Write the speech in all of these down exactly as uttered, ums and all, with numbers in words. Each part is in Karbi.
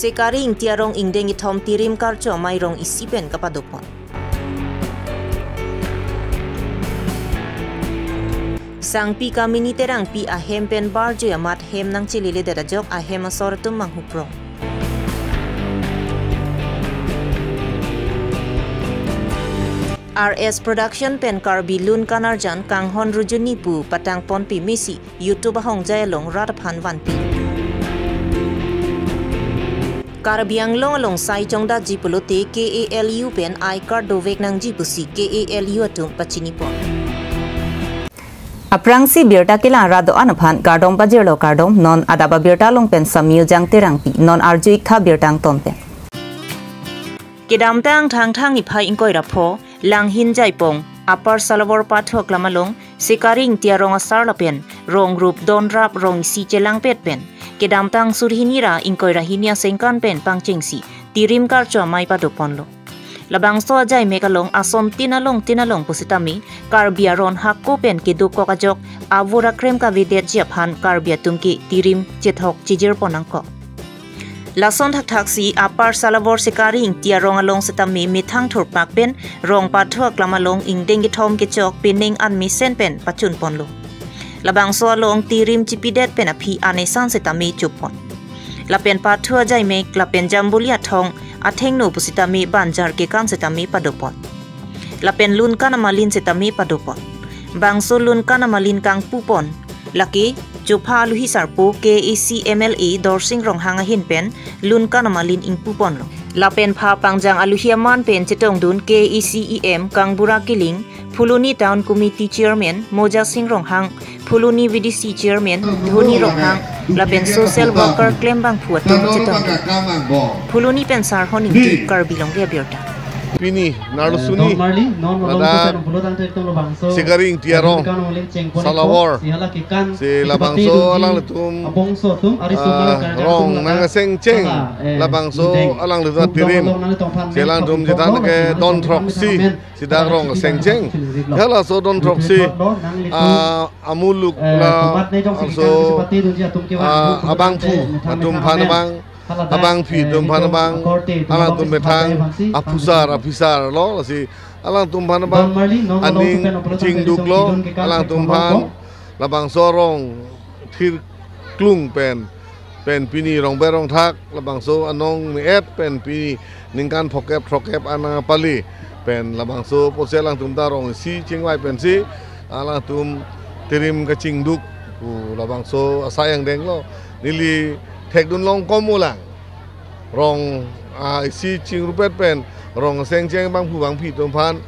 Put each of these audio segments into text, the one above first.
Sekari Ingti arong ingdeng kethom Tirim Karcho Amei rong isi pen kapadopon. Sangpi Kamini Terangpi ahem pen barjoi amat hem nangcheleledet ajok ahem asor atum manghuprong. R S Production pen Karbi Lun Kanarjan Kanghon Rujuni pu patangponpi mesi YouTube ahongjai along rat aphan vanpi. Karbi Anglong along sai chongdatji pulote K A L U pen I card dovek nangji pusi K A L U atum pachinipon. Aphrangsi birta kelang rat do-an aphan kardom pajirlo, kardom. Non adap abirta along pen Samyu Jang Terangpi, non arju iktha birta angton pen. Kedamtang Thangthang niphai ingkoi ra pho, Langhin Jaipong, Upper Salawar Pathu Aklam along, Sekari Ingti arong asar lapen rong rup donrap rong isi chelangpet pen kedamtang surhini ra ingkoi ra hini asengkan pen pangchengsi Tirim Karcho Amei padoponlo. Labangso ajaimek along asomtin alongtin along pusitame Karbi aron hako pen kedokok ajok avur akrem kavedetji aphan Karbi atum ke tirim chethok chijirpon nangkok. Lason thakthaksi Upper Salawar Sekari Ingti arong along setame methang thurpak pen rong Pathu Aklam along ingdeng kethom kechok penang an mesen pen pachunponlo. Labangso along tirim chipidet pen aphi anesan setame chopon. Lapen Pathu ajaimek lapen Jambuli athong athengno pusitame banjar kekan setame padopon. Lapen Lunkan Amalin setame padopon. Bangso Lunkan Amalin kangpupon lake chopha aluhi sarpo K A C M L A Dorsing Ronghang ahin pen Lunkan Amalin ingpuponlo. Lapen pha pangjang aluhi aman pen chetongdun K A C E M Kangbura Killing, Phuloni Town Committee Chairman Moja Sing Ronghang, Phuloni V D C Chairman Dhoni Ronghang, lapen social worker klembangphu atum chetongdun. Phuloni pen Sarhon Ingti, Karbi Longri Abirta. Pini narlo suni, ladak Sekari Ingti arong Salawar si labangso alanglitum, ah, rong nang asengcheng, labangso alanglitum atirim si alangtum chethan ke don throksi si dak rong asengcheng. Ya laso don throksi, ah, amuluk la, laso, ah, abangphu atum aphan abang, abangpi atum aphan abang, alangtum methang aphusar aphisar lo, lasi alangtum aphan abang aning chingduklo, alangtum aphan labangso arong thirklung pen, pen pini rongber rongthak, labangso anong me-et pen pini ningkan phokep throkep anang pali pen labangso apotsi alangtum ta rong isi chingvai pensi alangtum tirim kachingduk pu labangso asai angdenglo. Neli thekdun long komulang. Rong, ah, isi chingrupet pen rong asengcheng bangphu bangpi atum aphan,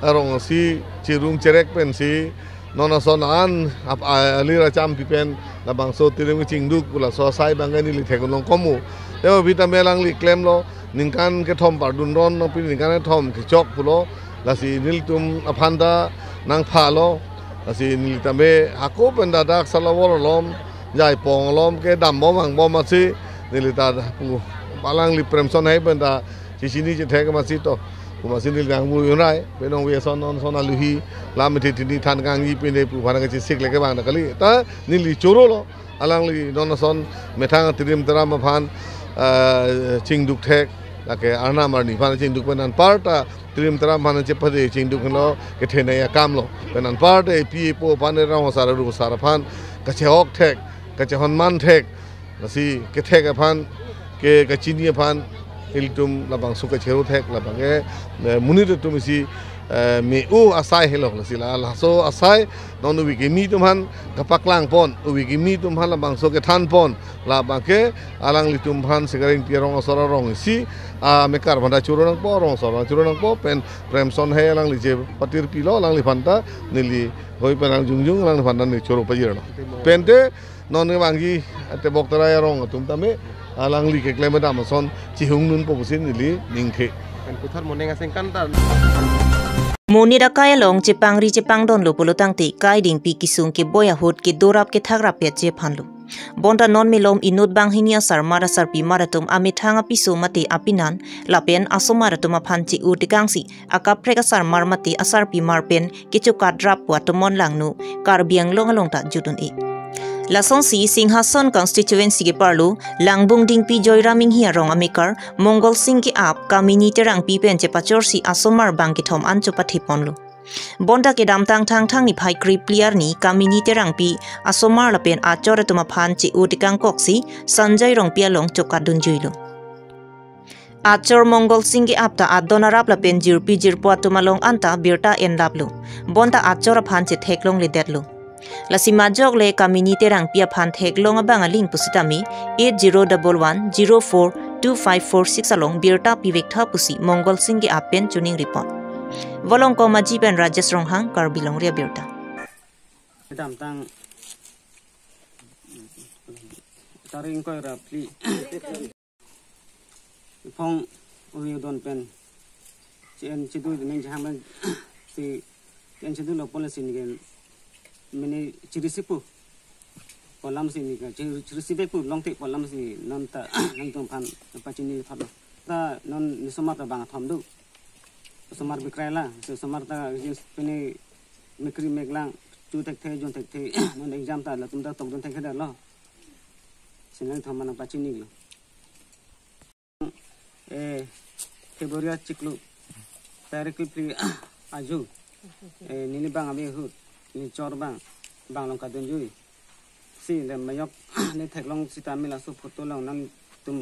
ah, rong isi chirung cherek pensi non ason an ap-, ah, alir acham pi pen labangso tirim kachingduk pu laso asai abang ke neli thekdun long komu. Tebonta me alangli klemlo, ningkan kethom pardun ron, non pini ningkan kethom kechok pulo, lasi nelitum aphan ta nangphalo, lasi neli tame hako pen ladak Salawar along, Jaipong along kedambom angbom asi, neli ta pu alangli Premson hai pen ta chechini chethek masi to. Pu masi neli nangpu yunrai, penong ve son non son aluhi, lam ithi thini than kangji pine pu aphan kachesik leke bang ta kali. Ta neli chorolo, alangli non ason methang tirim teram aphan, eh, chingduk thek, lake arnam arni aphan chingduk pen anparta tirim teram aphan chepade chingduk lo, kethenei akamlo. Pen anparta epi epo aphan, erong asar rong asar aphan kachehok thek, kachehonman thek, lasi kethek aphan ke kachini aphan ilitum labangso kachero thek, labang ke, eh, monit atum isi, eh, me-u asai helo, lasi la laso asai non ove kimi atum aphan kapaklangpon, ove kimi atum aphan labangso kethanpon, labang ke alanglitum aphan Sekari Ingti arong asor arong isi, ah, mekar aphan ta choro nangpo, rong asor choro nangpo, pen Premson hai alangli chepatirpilo, alangliphan ta neli hoi pen angjungjung alangliphan ta neli choro pajirlo. Pente non kevangji tebok terai arong atum tame alangli keklem kedam ason chihung nunpo pusi neli ningthe. Pen puthot moneng asengkan ta. Monit akai along chepangri chepangdonlo pulo tangte kai dingpi kesung keboi ahut kedorap kethakrap pet chephanlo. Bonta non malom inut banghini asarmar asarpimar atum amethang apiso mate apinan lapen asomar atum aphan che-u tekangsi akaprek asarmar mate asarpimar pen kechokatrap pu atomon langno Karbi Anglong along ta jut un-e. Lasonsi Singhason constituency keparlo Langbung Dingpi Joyram Inghi arong amekar Mongol Singke ap Kamini Terangpi pen chepachorsi asomar bang kethom an chopathe ponlo. Bonta kedamtang Thangthang niphai krepli arni Kamini Terangpi asomar lapen achor atum aphan che-o tekangkoksi Sanjay Rongpi along chokadunjuilo. Achor Mongol Singke ap ta adon arap lapen jirpi jirpo atum along anta birta enlaplo. Bonta achor aphan chetheklongledetlo. Lasi majok le Kamini Terangpi aphan theklong abang aling pusitame eight zero double one zero four two five four six along birta pivektha pusi Mongol Singke ap pen choningri pon. Volongkom Aji pen Rajesh Ronghang, Karbi Longri Abirta. Kedamtang tarik ingkoi ra phli phong uwi udon pen C N C du ning jaham si C N C du lo policy ni gen mene chirisipu polam si ni ka chiri- chirisibepu longte polam si non ta nangtum aphan pachini thot ta non ni somar ta bang thom du somar bikraila si somar ta pene mekri meklang chu thekthe jun thekthe non exam ta latum ta tokdun thekthe lo si nangtum aphan pachinilo. Eh, February achiklo tarik phli ajo, eh, neli bang ave ahut, neli chor bang, bang along kadunjui si le majok ne theklong sitame laso photo along nangtum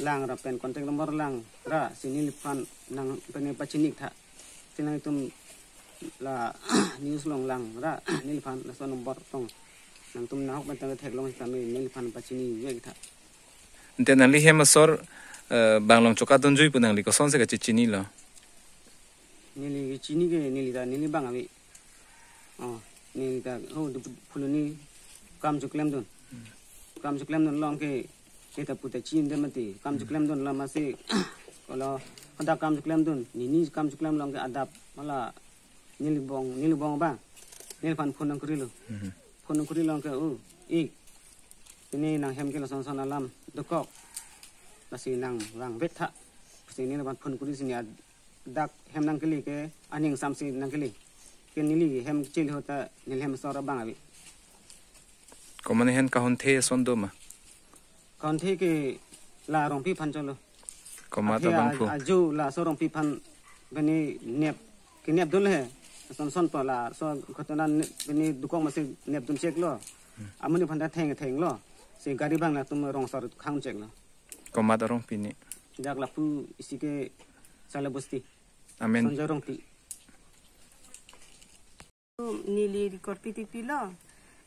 lang ra pen contact number lang ra si neliphan nang pene pachini tha si nangtum la news along lang ra neliphan laso number tong nangtum nahok pen tang theklong sitame neliphan pachini vek tha. Ante nangli hem asor, eh, bang along chokadunjui pu nangli kosonsi kachechinilo? Neli kachini ke neli ta neli bang ave. Oh, neli ta ho du phuloni kam choklemdun. Kam choklemdun along ke neli ta puta chin de mati. Kam choklemdun la masi kolo hadak kam choklemdun. Neli kam choklem along ke adap mala neli bong, neli bong bang. Neliphan phone nangkurilo. Mhm. Phone nangkuri along ke, oh, ik. Pini nang hem ke lason son alam dokok. Lasi nang vang vek tha. Lasi neliphan phone kuri si ne ad- dak hem nangkele ke aning samsi nangkele. Ke neli hem chil hota neli hem asor abang ave. Komat ahin kahonthe ason do ma? Kahonthe ke la Rongpi aphan cholo. Komat abangphu? Ajo laso Rongpi aphan pene nep kenep dun he. Son son po laso ghotona ne- pene dokok masi nepdun cheklo. Amonit aphan ta theng thenglo. Si gari bang latum rong asor khang cheklo. Komat arong pini? Dak lapu isi ke Sala Bosti. Amen. Sanjay Rongpi. Neli record pi tipilo.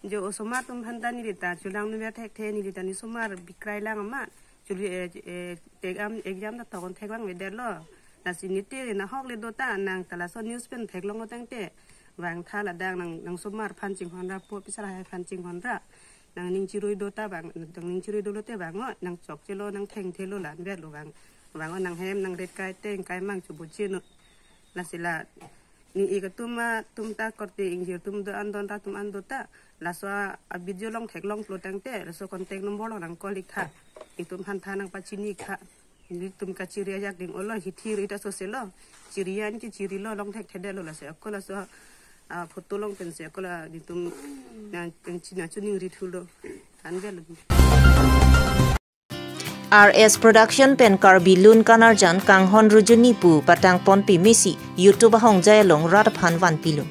Jo osomar atum aphan ta neli ta chelangdun thekthe, neli ta ne somar bikrai lang ma. Chuli, eh, eh, exam, exam ta tokon theklongvedetlo. Lasi ne te nahok le do ta nang ta laso news pen theklong tangte. Vang tha ladak nang, nang somar aphan chinghon ra po pisar hai aphan chinghon ra. Nangning chirui do ta bang, nangning chirui dolo te bang o, nang chokchelo, nang thengthelo la, anvetlo bang. Bang o nang hem, nang ret kai teng, kai mang chubu chino. Lasi la, ne ik atum atum ta korte ingjir atum do an don ra atum an do ta. Laso a, a video along theklonglo tangte, laso contact number along nang call ik tha. Itum aphan tha nang pachini ik tha. Nelitum kachiri ajak ding olo hithir ita soselo. Chiri an ke chirilo long thekthedetlo lasi ako laso, ah, photo along pensi ako la nelitum nang, nang china chuning rithulo. Anvetlo. R S Production pen Karbi Lun Kanarjan Kanghon Rujuni pu patang ponpi mesi YouTube ahongjai along rat aphan vanpilo.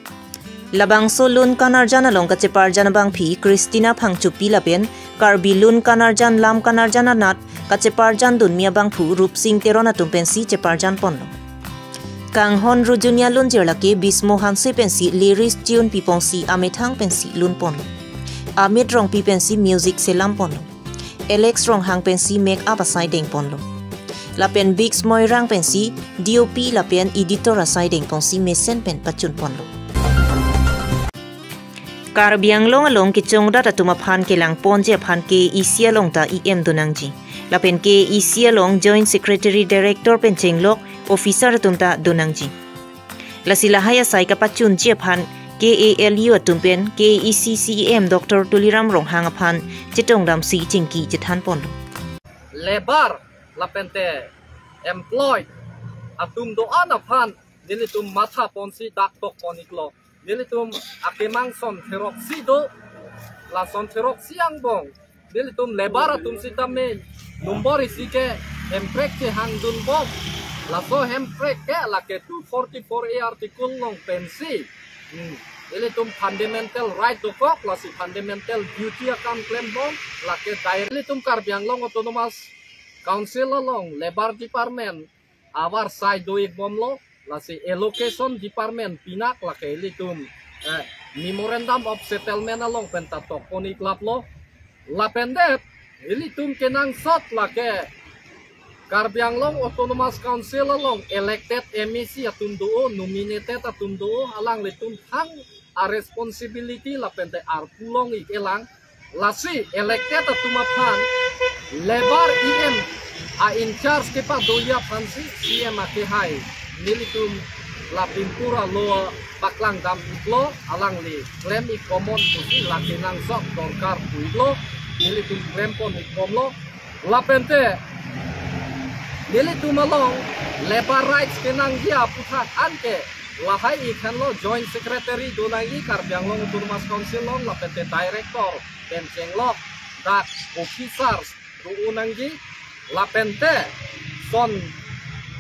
Labangso Lun Kanarjan along kacheparjan abangpi Christina Phangchopi lapen Karbi Lun Kanarjan Lam Kanarjan anat kacheparjan dunmi abangphu Rupsing Teron atum pensi cheparjan ponlo. Kanghon Rujuni alunjir lake Bismo Hanse pensi lyrics tune piponsi amethang pensi lun ponlo. Amit Rongpi pensi music selam ponlo. Alex Ronghang pensi make up asai deng ponlo. Lapen Biggs Moirang pensi D O P lapen editor asai deng ponsi mesen pen pachun ponlo. Karbi Anglong along kechongdat atum aphan kelang ponji aphan K E C along ta E M donangji. Lapen K E C along Joint Secretary Director pen chenglok officer atum ta donangji. Lasi lahai asai kapachunji aphan K A L U atum pen K E C C E M Doctor Tuliram Ronghang aphan chetongdamsi chingki chethan ponlo. Labour lapente employed atum do-an aphan nelitum matha ponsi dak tok pon iklo. Nelitum akemang son therok si do. Lason therok si angbong, nelitum labour atum sitame number isi ke hemprek chehangdunbom. Laso hemprek ke lake two forty-four A article along pensi, hmm, ilitum fundamental right dokok, lasi fundamental duty akam klembom, lake direct ilitum Karbi Anglong Autonomous Council along labour department avarsai do-ikbomlo, lasi allocation department pinak lake ilitum, eh, memorandum of settlement along penta tokpon-iklaplo. Lapen det ilitum kenangsot lake Karbi Anglong Autonomous Council along elected M A C atum do, nominated atum do, alanglitum thang a-responsibility lapente arpu long-ik-elang. Lasi elected atum aphan labour E M a-in-charge kepadoji aphansi C M akehai nelitum la pinpur alo paklangdam-iklo, alangli klem-ik common pusi lake nangsot dorkar pu-iklo, nelitum klempon-ikbomlo. Lapente nelitum along labour rights kenangji aputhak anke lahai-ik henlo, Joint Secretary do nangji Karbi Anglong Autonomous Council along, lapente director pen chenglok dak officers do nangji, lapente son,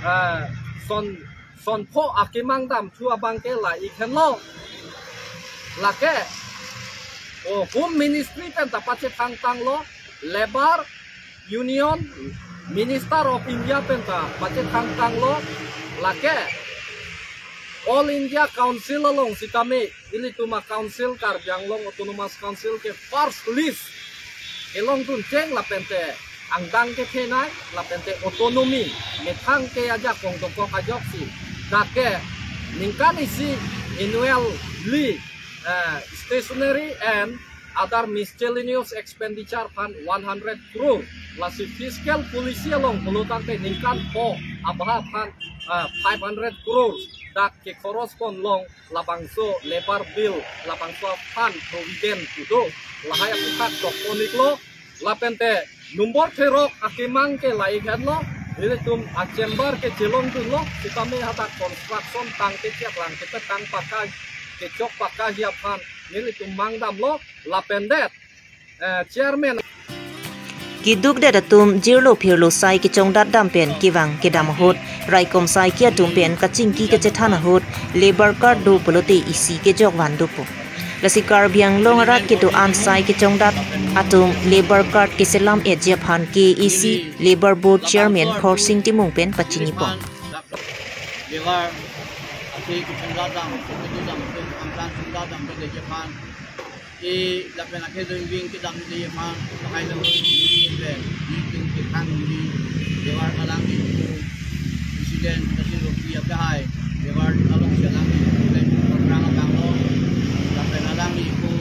eh, son, son pho akemang damthu abangke la-ik henlo. Lake, o, Home Ministry penta pachethangtanglo, Labour Union Minister of India penta pachethangtanglo, lake All India Council along sitame ilitum a-council, Karbi Anglong Autonomous Council ke first list kelongduncheng lapente angdeng kethenei lapente autonomy methang ke ajakong dokok ajoksi dak ke ningkan isi annually, eh, stationery and other miscellaneous expenditure aphan one hundred crore. Lasi fiscal policy along pulo tangte ningkan pho abha aphan, eh, five hundred crore dak ke-correspond long labangso labour bill, labangso aphan provident kedo, lahai aputhak tokpon-iklo. Lapente number therok akemang ke la-ik henlo, nelitum a-chamber ke chelongdunlo, sitame hadak construction tang kechak lang kepetang pakka, kechok pakkaji aphan nelitum mangdamlo, lapen det, eh, chairman. Keduk det atum jirlo phirlo sai kechongdat dam pen kevang kedam ahut, raikom saiki atum pen kachingki kachethan ahut, labour card do pulote isi kejok van dopo. Lasi Karbi Anglong arat kedo-an sai kechongdat atum labour card keselam-etji aphan K A A C Labour Board Chairman Khorsing Timung pen pachinipon. Labour, ase kechongdat dam, kechongdat dam, kechongdat dam, kechongdat dam, kechongdat dam, eh, lapen akhei dun wing kedam de aphan, lahai lo, ni pen, ni tum ke khang ni, labour alangli pu, president, kasi lo pi akehai, labour alongsi alangli pu, lapen program abang lo, lapen alangli pu,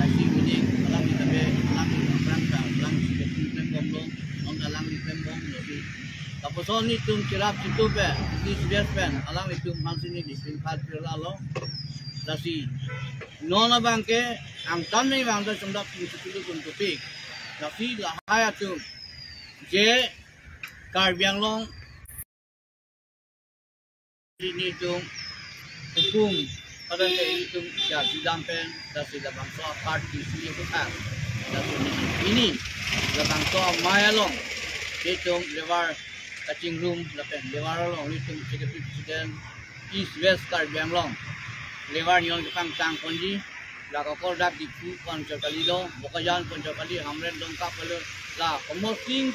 kasi unik, alangli tabe, alangli program abang, alangli secretary pen bomlo, non alangli pen bomlo, si. Lapuson nelitum cherap chitu pen, ni sibes pen, alanglitum aphansi neli singkhat pirla lo, lasi, non abangke angtan me bang do chongdap tum chukulu tum tupik. Lasi lahai atum je Karbi Anglong nelitum hukum pada nelitum ya judam pen, lasi labangso card isi ye putar. Lasi pini labangso amei along nelitum labour kachingrum lapen labour along nelitum secretary president East West Karbi Anglong labour union kepangtang ponji, la kokor dak Diphu pen chot kali do, Bokajan pen chot kali, Hamren Dongka pen lo, la komo sing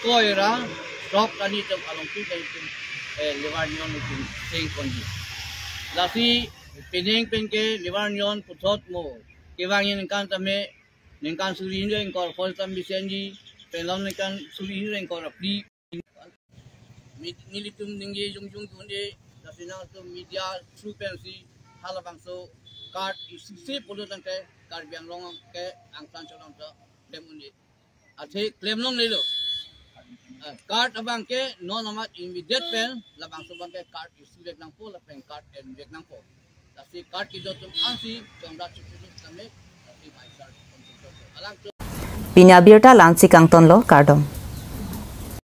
koira, sok kani tum along tu kani tum, eh, labour union tum sing ponji. Lasi penang pen ke labour union puthot mo kevang ningkan tame, ningkan suri hini ingkoi phongo tam bisenji, penang ningkan suri hini ingkoi ra phli. Mi-, nelitum ningje jongjong dunde, lasi nangtum media through pensi halabangso card isi se pulo tangte Karbi Anglong ke angtan cholong ta klem un-e. Athe klem longlelo. Ah, card abangke non amat immediate pen labangso abangke card isi vek nangpo lapen card en vek nangpo. Lasi card kedo atum ansi chongdat chukulu tame, lasi mai sar. Pini abirta la-ansi kangtonlo, kardom.